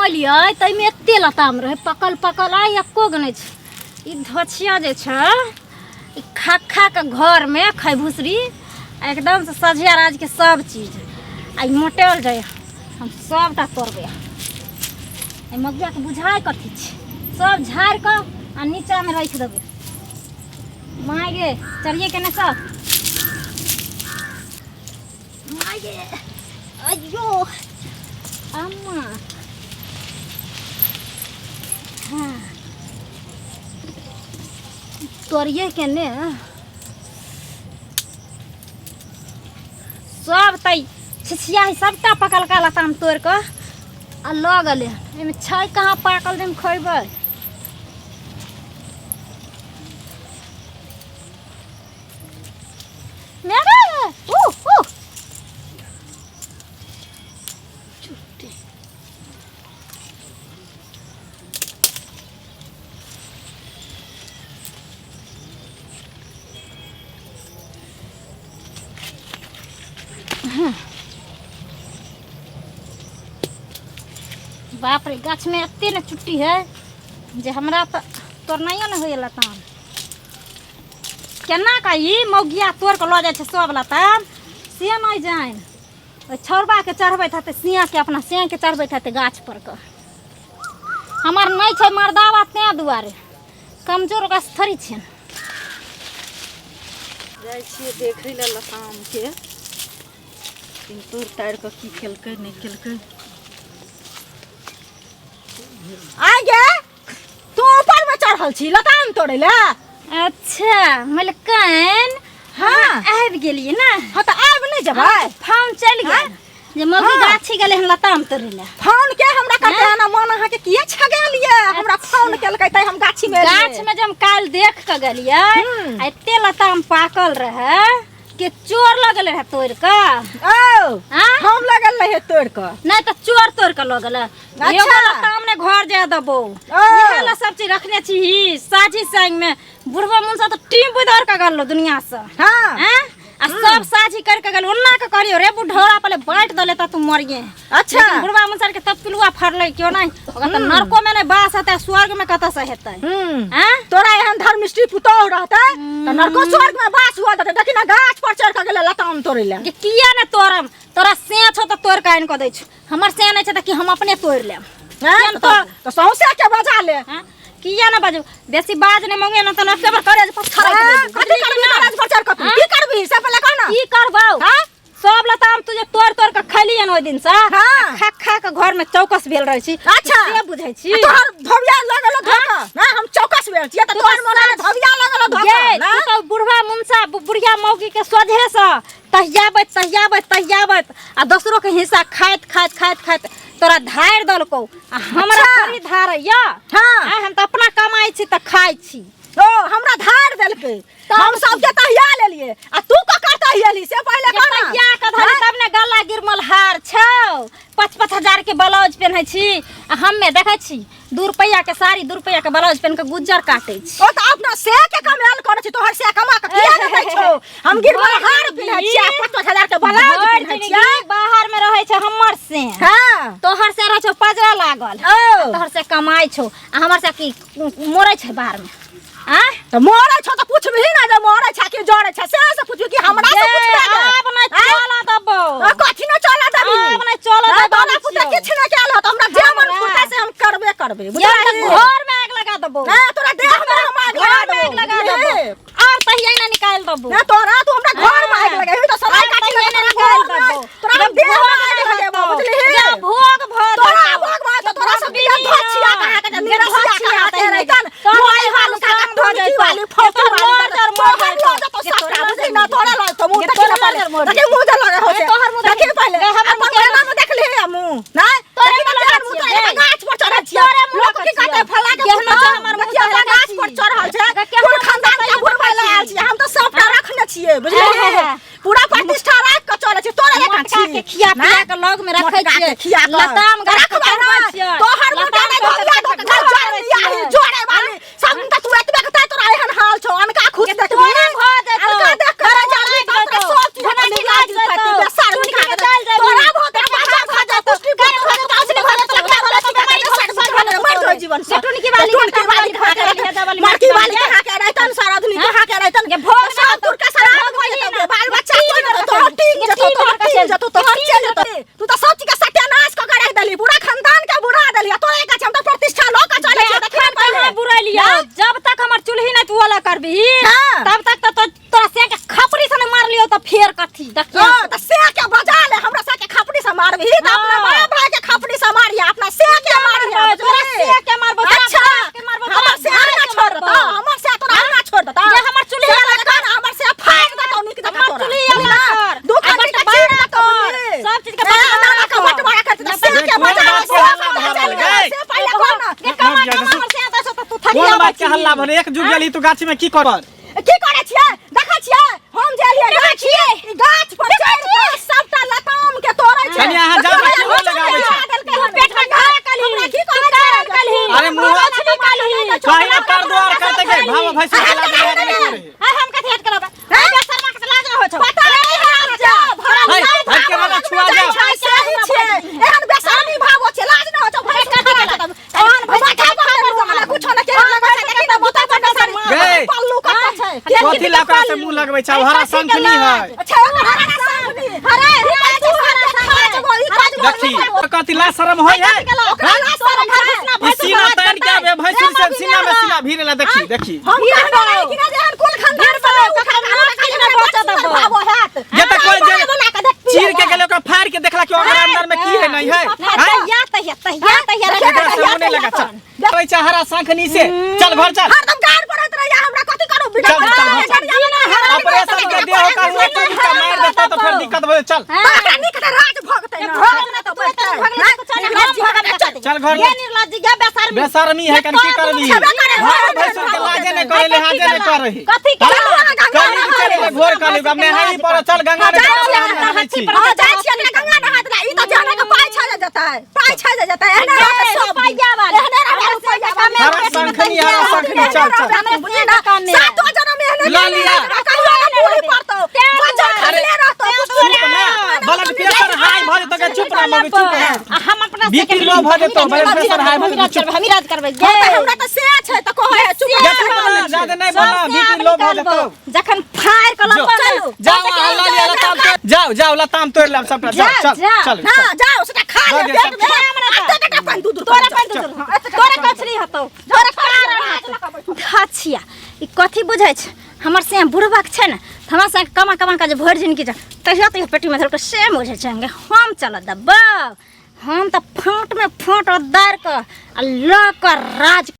एलियै ताहिमे एते लताम रहै पकल पकल आइ एको गो नहि छै। ई धोछिया जे छै ई खा खा कऽ घरमे खैभुसरी एकदमसँ सझिया राजके सब चीज आ ई मोटेल जाइ। हम सबटा तोड़बै। एहि मगियाके बुझाइ कथी छै, सब झाड़ि कऽ आ नीचाँमे राखि देबै। माय गे, चढ़िए केने सब। माय गे, अयो अम्मा। हाँ, तोड़िए केने सब। तऽ छिछिया है सबटा पकलका लताम तोड़ि कऽ आ लऽ गेलै। एहिमे छै कहाँ पाकल जे हम खयबै? ऊ ऊ छुट्टी। बाप रे, गाछमे एते ने चुट्टी है जे हमरा तऽ तोड़नाइयो ने होइए लताम। केना कऽ ई मौगिया तोड़ि कऽ लऽ जाइ छै सब लताम से नहि जानि। ओहि छौड़बाके चढ़बैत हेतै सियाके, अपना सियाके चढ़बैत हेतै गाछ पर कऽ। हमर नहि छै मर्दावा, तेँ दुआरे कमजोर ओकरा से थोड़ी छियनि। जाइ छियै देखै लए लतामके, तोड़ि ताड़ि कऽ की केलकै नहि केलकै। आइ गे, तू ऊपर में चढ़ल छी लताम तोड़ै लए? अच्छा मलकान। हाँ। आबि गेलियै ने? हाँ, तऽ आबि नहि जेबै? फोन चलि गेल जे मौगी हाँ। गाछी गेलै हन लताम तोड़ै लए। फोन के हमरा करते हन? मन अहाँके किया छगेल ये? हमरा फोन केलकै तै हम गाछी में एलियै। गाछ में जे हम काल्हि देख कऽ गेलियै हम्म। आ एते लताम पाकल रहै के चोर लगल रहै तोड़ि कऽ। ओ हाँ? हम लगल रहे तोड़ कऽ? नहि तऽ चोर तोड़ि कऽ लऽ गेलै। अच्छा। एगो लताम ने घर जाय देबो। ओ। इएह ला सब चीज रखने छी साझी संग में। बुढ़बा मुनसा तऽ टीम बुधर कऽ गेलो दुनिया से। हाँ। हैं? आ सब साझी कर के गेल। ओन्ना के करियो रे बुढ़ौरा, पहले बांट दले त तू मरिए। अच्छा। लेकिन बुढ़वा मुनसर के तब पिलुआ फड़लै क्यों नहीं, ओकरा तऽ नरको में नहीं बास हेतै, स्वर्ग में कतऽ से हेतै? हम्म। हैं? तोरा एहन धर्मस्त्री पुतोह रहतै तऽ नरको स्वर्ग में बास हुआ देतै। देखी ना, गाछ पर चढ़ कऽ गेलै लताम तोड़ै लए। जे किया ने तोड़म? तोरा से छौ तऽ तोड़ के आनि कऽ दै छौ। हमर से नहि छै तऽ की हम अपने तोड़ि लेब? हैं? किया ने तऽ तोड़बै? तऽ सौंसे के बजा ले। हैं? किया ने बाजू? बेसी बाज ने मंगे ना तऽ नक्के पर करे पत्थर। हैं? कथी करबी गाछ पर चढ़ कऽ तू? की करबी से पहिले कह ना। की करबौ? हाँ? सब लताम तू जे तोड़ तोड़ के खैली हन ओहि दिन से। हाँ। खा खा के घर में चौकस भेल रहै छी। अच्छा। से बुझै छी। आ तोहर धोबिया लगल धोखा ना, हम चौकस भेल छियै तऽ तू तोहर तऽ मोन में धोबिया लगल धोखा गे ना। तू तऽ बुढ़वा मुनसा बुढ़िया मौगी के सोझे से तहियाबैत तहियाबैत तहियाबैत आ दोसरो के हिस्सा खाइत खाइत खाइत खाइत तोरा धारि देलकौ आ हमरा अच्छा। थोड़ी धारैया। हाँ। आइ हम तऽ अपना कमाइ छी तऽ खाइ छी। ओ हमरा धार देलकै, हम सबके तहिया लेलिए आ तू ककर तहियली से पहिले कह ना। तहिया के धरी तब ने गला गिरमल हार छौ। 5-5 हजार के ब्लाउज पेन्है छी आ हम्मे देखै छी 2 रुपैआ के साड़ी, 2 रुपैआ के ब्लाउज पेन्ह के गुज्जर काटै छी। ओ तऽ अपना से के कमायल करै छी, तोहर से कमा के किया ने दै छौ? हम गिरमल हार पिन्है छी आ 5-5 हजार के ब्लाउज भरि पिन्है जिनगी छियै। बाहर में रहै छै हमर से। हाँ। तोहर से रहै छौ पजरा लागल। ओ। तोहर से कमाइ छौ आ हमर से की मरै छै बाहर में? आँय? तऽ मरै छौ तऽ पुछबही ना जे मरै छै कि जरै छै, से से पुछबही कि हमरा से गे, पुछबे गे? आब नहि आँय? चलऽ देबौ। आ, कथी नहि चलऽ देबही? आब नहि चलऽ आँय, देबौ। तोरा पुते किछु नहि कयल होत, हमरा जे मन हमरा? फुरतै से हम करबे करबै, ये बुझलही? तऽ घर में आगि लगा देबौ। नहि, तोरा देह में हम आगि लगा घर में आगि देबौ, लगा देबौ। बुझलिही? आब तहिया ने निकालि देबौ। नहि, तोरा तू हमरा घर में आगि लगेबही तऽ सलाई आब काटी तहिया लगे ने तोरा निकालि घर में देबौ। तोरा हम जब देह में भोग आगि नहि लगेबौ, हेतौ, बुझलिही? जब भोग भऽ तोरा जेतौ। भोग भऽ जेतौ, तोरा सब बिना बिना धोछिया कहा के जे निरसिया धोछिया कहा के तहिना रहितन, तोहर मोई हाल वाली काम काका, भऽ टुनकी जेतौ। वाली, फौकी तोहर वाली, लड़ जर मर तोहर जेतौ। लऽ जेतौ जे सबटा, तोहर बुझलिही लड़ ना? तोरा लऽ जेतौ, मुँह जे देखी ना तोहर पहिले, लड़ मर देखी मुँह जे लगे हो ए, से। तोहर मुँह देखी देखी। पहिले, गे, हमर अपन मुँह बेना में देखली है मुँह, नहि? तोरे देखी ना मुँह केहन लगै मुँह छियै, तोरा, गे। गाछ पर चढ़ल छियै। तोरे मुँह लोक लगै की कहतै, छियै। फलां के केहनो पुतहु, छै हमर मुँह देखियौ, तऽ लगै गाछ पर छी। चढ़ल छै, केहनो कोन मुँह खानदान के तऽ बुढ़बै लए आयल छियै, हम तऽ सबटा रखने छियै, बुझलिही? हे, हे, हे। पूरा प्रतिष्ठा राखि कऽ चलै छै, तोरे जकाँ मोटका छी के खिया पिया के लग में रखै मोटका के छियै, खिया कऽ। लताम गाछ के रखबै चढ़बै ने, छियै। तोहर मोटा लताम नहि तोड़ धोबिया के धऽ कऽ घर घर करै बियाही छियै। जोड़े वाली सब दिन तऽ तू एतबे के तैं तोरा एहन हाल छौ। अनका खुश जे देखबी, तोरा भऽ जेतौ, अनका देख कऽ तोरा रहि जाबी लागि तऽ तोरा जेतौ, सब चीज घनाटी अपन लागि लागि जेतौ, जेतौ, बेसर चुनकी निकाल के देतौ। चलि जेबही, तोरा भऽ जेतौ, पेटमे बाजा घाव भऽ भऽ जेतौ, जेतौ, पुष्टि कान भऽ जेतौ, भऽ जेतौ, उसली भऽ जेतौ, लकड़ा भऽ जेतौ, बेमारी तू त सब चीज के सत्यानाश क के रख देली, पूरा खानदान के बुरा देली। आ तोरे गाछ हम त प्रतिष्ठा ल के चलै छियै, देखिए कहाँ पहिले। बुराइलियो? जब तक हमर चूल्ही नहीं तू वाला करबी हाँ। तब तक तो तोरा से के खपरी से नहीं मार लियो तो फेर कथी देखियो। हाँ, त से के बजा ले, हमरा से के खपड़ी से मारबी त अपना हाँ। माय भाई के खपड़ी से मारिया, अपना से के मारिया, तोरा बुझली? से के मारबो, तोरा अच्छा, बाप के मारबो, तोरा हमर से भाई ना के छोड़ मारबो। देता, हमर से तोरा ना छोड़ देता। जे हमर चूल्ही से वाला देखा ना, हमर से फाड़ देतौ नीक जकाँ हमर तोरा। चूल्ही बुझली वाला ना? कर। दू आ खंडी के बंटवारा चीर देतौ, कर। बुझली? सब चीज के ए, बंटवारा ना, ना, के कर। बंटवारा कर देतौ। से के कोन बजा बात ले, के से हल्ला पहिले भऽ चल रहल गेलै, गै? से पहिले कह ना। गे कमा जा, कमा हमर से आता छौ त तू थकिया कोन बात के छी। हल्ला भरे एक जुग गेली तू गाछी में की करब? की करै छियै? देखै छियै हम जे एलियै गाछ, ई गाछ पर चढ़ि कऽ सबटा लताम के तोड़ै छै। कनि अहाँ जाउ ने, की लगाबै छै? तू पेट में घा कलही, हमरा की तू कहै कारण छै? कलही, अरे मुँह- तू मछली कलही। कहीं ना कर द्वार करते गए भाव भैंस के लाज लाज नहीं करे। आ हम कथी हट करब? आ बेशर्मा के लाज न होइ छौ। पता नहीं है जा भरल है, लाज हट के रहना, छुआ जा। छै, सही छै। एहन बेशर्मी भाव छै, लाज न होइ छौ। भैंस के खाना ओहन भैंस के खाना कुछो न के लगै छै, देखी न बुता पर सारी गै। पल्लू कत छै। कथी ला ओकरा से मुंह लगबै छै? हरा शंखनी है। अच्छा, ओकर हरा शंखनी। हरे देखी कथी ला शरम होय है? ओकरा लाज शरम है। ई सीना तान के आबे भैंसुर से सीना में सीना भीड़ ला। देखी देखी। हम कहने रही कि ना जे एहन कुल खानदान से लोग भावो हैत। जे त कोई जे बना के देख चीर के गेलै, ओकरा फाड़ के देखला कि ओकरा अंदर में की है नहीं है। हैं? तहिया तहिया तहिया तहिया। एकरा से मुंह नहीं लगा। चल कहै छै हरा शंखनी से। चल घर चल। हरदम गार पड़ैत रहैया हमरा, कथी करू? बिना चल, चल, चल। ऑपरेशन के देह होकर हुआ तो दिक्कत मार देता तो फिर दिक्कत हो। चल। ओकरा नीक तऽ राज भगतै ना, भगत ना तऽ बैठतै। चल घर ये निर्लज्ज, ये बेशर्मी। बेशर्मी है कन की करबी? छेबे करे, भाव भैंसुर के लाजे नहीं करे, लिहाजे नहीं करे। कथी के? चलू अहाँ गंगा कली नहाय। चल घोर कली अब नहाई पर चल गंगा में। जाइ छियै हम नहाबै छी। हँ, जाइ छियै ने गंगा नहाय ला। ई तऽ जाने के पाइ छा जेतै, पाइ छा जेतै। एहने रहतै सब रुपैया वाली। एहने रहतै रुपैया वाली। हरा शंखनी, हरा शंखनी, चल चल। बुझली ना, सातो जनम एहने लऽ लिअ। कहियो ने पूरी पड़तौ, बच्चर खसले रहतौ। चुप ना, ब्लड प्रेशर हाई भऽ जेतौ गे। चुप रह मम्मी, चुप रह। आ हम अपना से बीपी लो भऽ जेतौ, ब्लड प्रेशर हाई भऽ जेतौ, चुप। हम राज करबै। हँ, तऽ हमरा तऽ से छै तऽ कहै है चुप। गे चुप रह, जादे नहीं बोलना, बीपी लो भऽ जेतौ। जखन फाड़ के जो। लपल। जाओ अहाँ लऽ लिअ लताम तोड़। जाओ जाओ, लताम तोड़ लेब सबटा। जाओ चल चल। हँ जाओ, सेटा खा ले दऽ दे पेट सब। में। एते कटा पानि दूध तोरे पानि दूध, तोरे कचरी हतौ, तोरे कारण हतौ। ई कथी बुझै छै? हमर से बुढ़बाक छै ने, तऽ हमरा से कमा कमा कऽ जे भरि जिनगी छै तहिया तहिया पेटीमे धरके से बुझै छै। हम चलऽ देबौ? हम तऽ फाँटमे फाँट दारि कऽ आ लऽ कऽ राज।